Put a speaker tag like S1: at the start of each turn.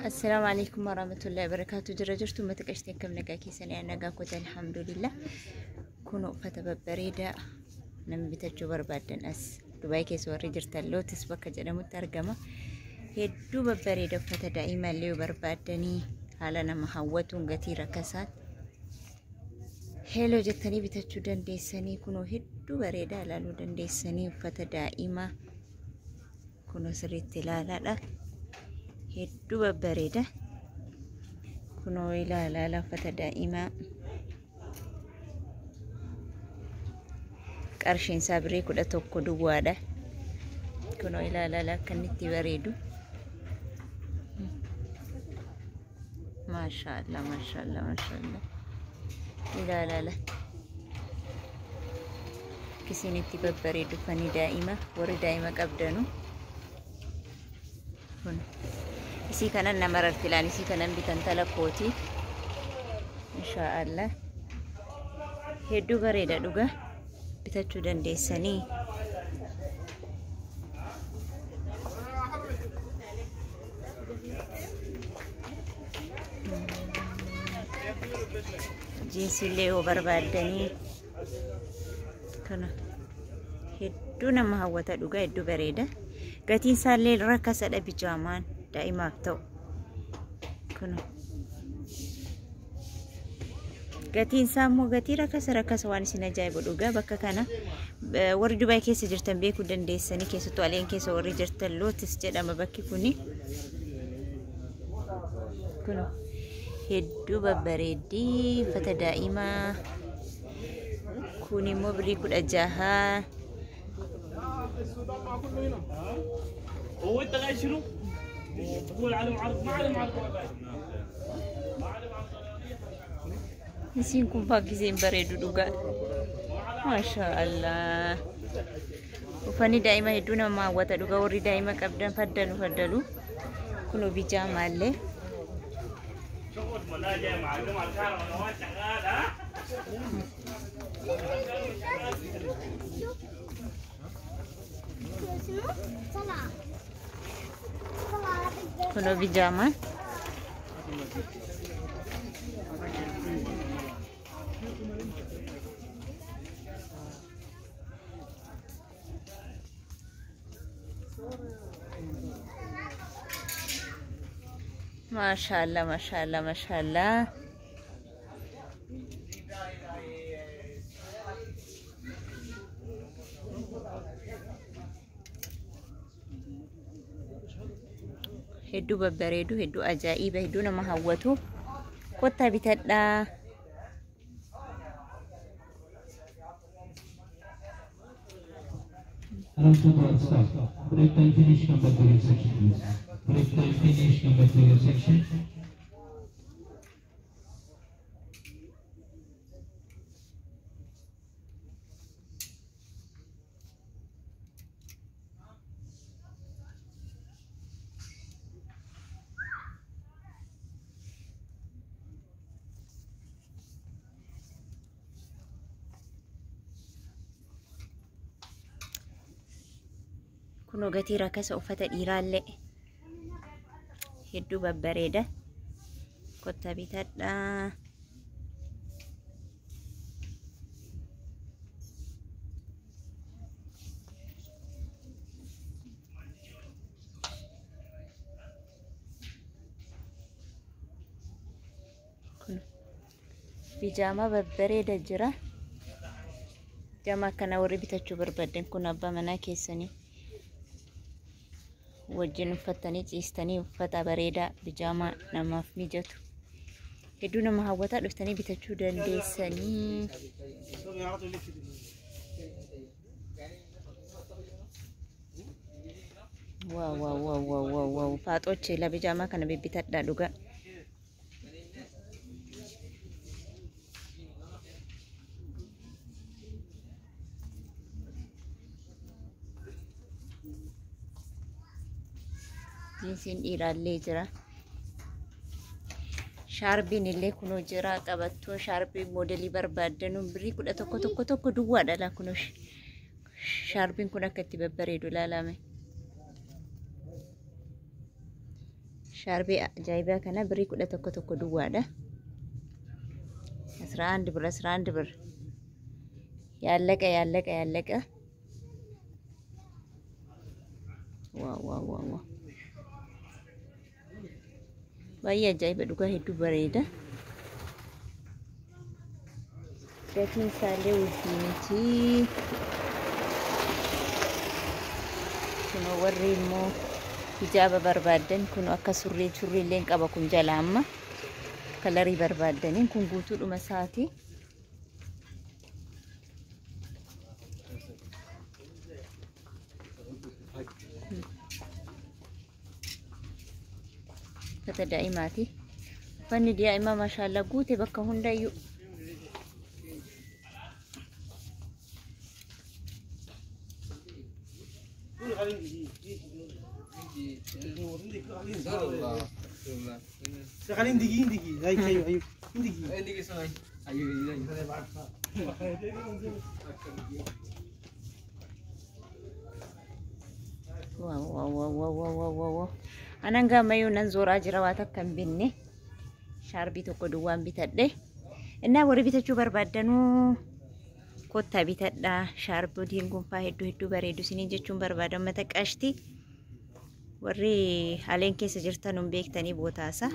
S1: Assalaamu alaikum warahmatullahi wabarakatuh. Jira jirtu uummata qashtii, akkam nagaa keessanii? Nagaa koota, alhamdulillah. Kun uffata babbareedaa namni bitachuu barbaaddan as Dubaay keessa warri jirtan Lootis bakka jedhamutti argama. Hedduu babbareeda, uffata daa'ima illee yoo barbaaddanii haala nama hawwatuun gatii rakasaan heeloo jettanii bitachuu dandeessanii. Kunoo hedduu bareedaa, ilaaluu dandeessanii. Uffata daa'imaa kunoo sirriitti ilaalaadha. Hedduu babbareeda. Kunoo ilaalaa, uffata daa'imaa qarshiin isaa birrii 11 duwwaadha. Kunoo ilaalaa akka inni itti bareedu. Maashaallah, maashaallah, maashaallah. Ilaalaa akkasiin itti babbareedu uffanni daa'ima, warri daa'ima qabdanu. Kun isii kanan nama rarti ilaal, isii kanan bitan tala kooti. Inshaallah. Hedduu bareeda dhuga, bitachuu dandeessanii. Jiinsillee yoo barbaaddanii kana hedduu nama hawwata dhuga, hedduu bareeda. Gatiin isaallee rakasadha, bijaamaan daa'imaaf ta'u. Kun gatiin isaa immoo gatii rakasa rakasa, waan isin ajaa'ibu dhugaa. Bakka kana warri Dubaay keessa jirtan beekuu dandeessanii, keessattuu Aleen keessa warri jirtan, Lootis jedhama bakki kuni. Kun hedduu babbareeddii uffata daa'imaa kun immoo birrii 16.
S2: هو انت غايب شنو؟ تقول عليهم عرض، ما عليهم عرض ولا ما عليهم عرض.
S1: Isiin kun faakkiseen bareedu dhugaa. Maasha Allah. Uffanni daa'ima hedduu nama hawwata dhugaa, warri daa'ima qabdan faddalu faddalu. Kunoo bijaamaallee.
S2: شغل ولا جاي معلم على الكهرباء ولا هو شغال ها؟
S1: Kunoo bijaamaa. Maashaallah, maashaallah, maashaallah. Hedduu babbareedu, hedduu ajaa'iba, hedduu nama hawwatu. Kottaa bitadhaa.
S3: Around 2 hours stop. Break time finish, come back to your section, please. Break time finish, come back to your section.
S1: Kunoo gatii rakasa, uffata dhiiraallee hedduu babbareeda. Kottaa bitadhaa. Kun bijaamaa babbareeda jira. Bijaamaa akkana warri bitachuu barbaadan kun abbaa manaa keessanii wajjin uffattanii ciistanii, uffata bareedaa bijaamaa namaaf mijatu. Hedduu nama hawwataa, dhuftanii bitachuu dandeessanii. Waaw, waaw, waaw, waaw, waaw, waaw! Faaxoochi la bijaamaa kana bibbitadhaa dhugaa. Jiinsiin dhiiraallee jira. Shaarbiin illee kunoo jira. Qabattoon shaarbii moodelii barbaaddanuun birrii 11 tokko tokko duwwaadha laa. Kunoo shaarbiin kun akka itti babbareedu ilaalame. Shaarbii ajaa'ibaa kana birrii 11 tokko duwwaadha. 11 ብር 11 ብር ያለቀ ያለቀ ያለቀ። Wow wow wow wow, baay'ee ajaa'iba dhugaa, hedduu bareeda. Gatiin isaallee wuddii miti. Kunoo warri immoo hijaaba barbaaddan kun akka surree surriillee qaba kun jala amma kalarii barbaaddaniin kun guutuudhuma isaati. Uffata daa'imaati. Uffanni daa'imaa maashaallaa guute bakka hundayyuu.
S2: شغالين دقيقة دقيقة، هاي ايوه ايوه دقيقة.
S1: Wow wow wow wow wow wow wow wow. Anan gaamayyuu nan zooraa jira, waa takka hin binne. Shaarbii tokko duwwaan bitadhe. Innaa warri bitachuu barbaaddanuu kottaa bitadhaa. Shaarbiin gonfaa hedduu hedduu bareedu isiniin jechuun barbaada uummata qashti. Warri aleen keessa jirtan hin beektanii bootaasa.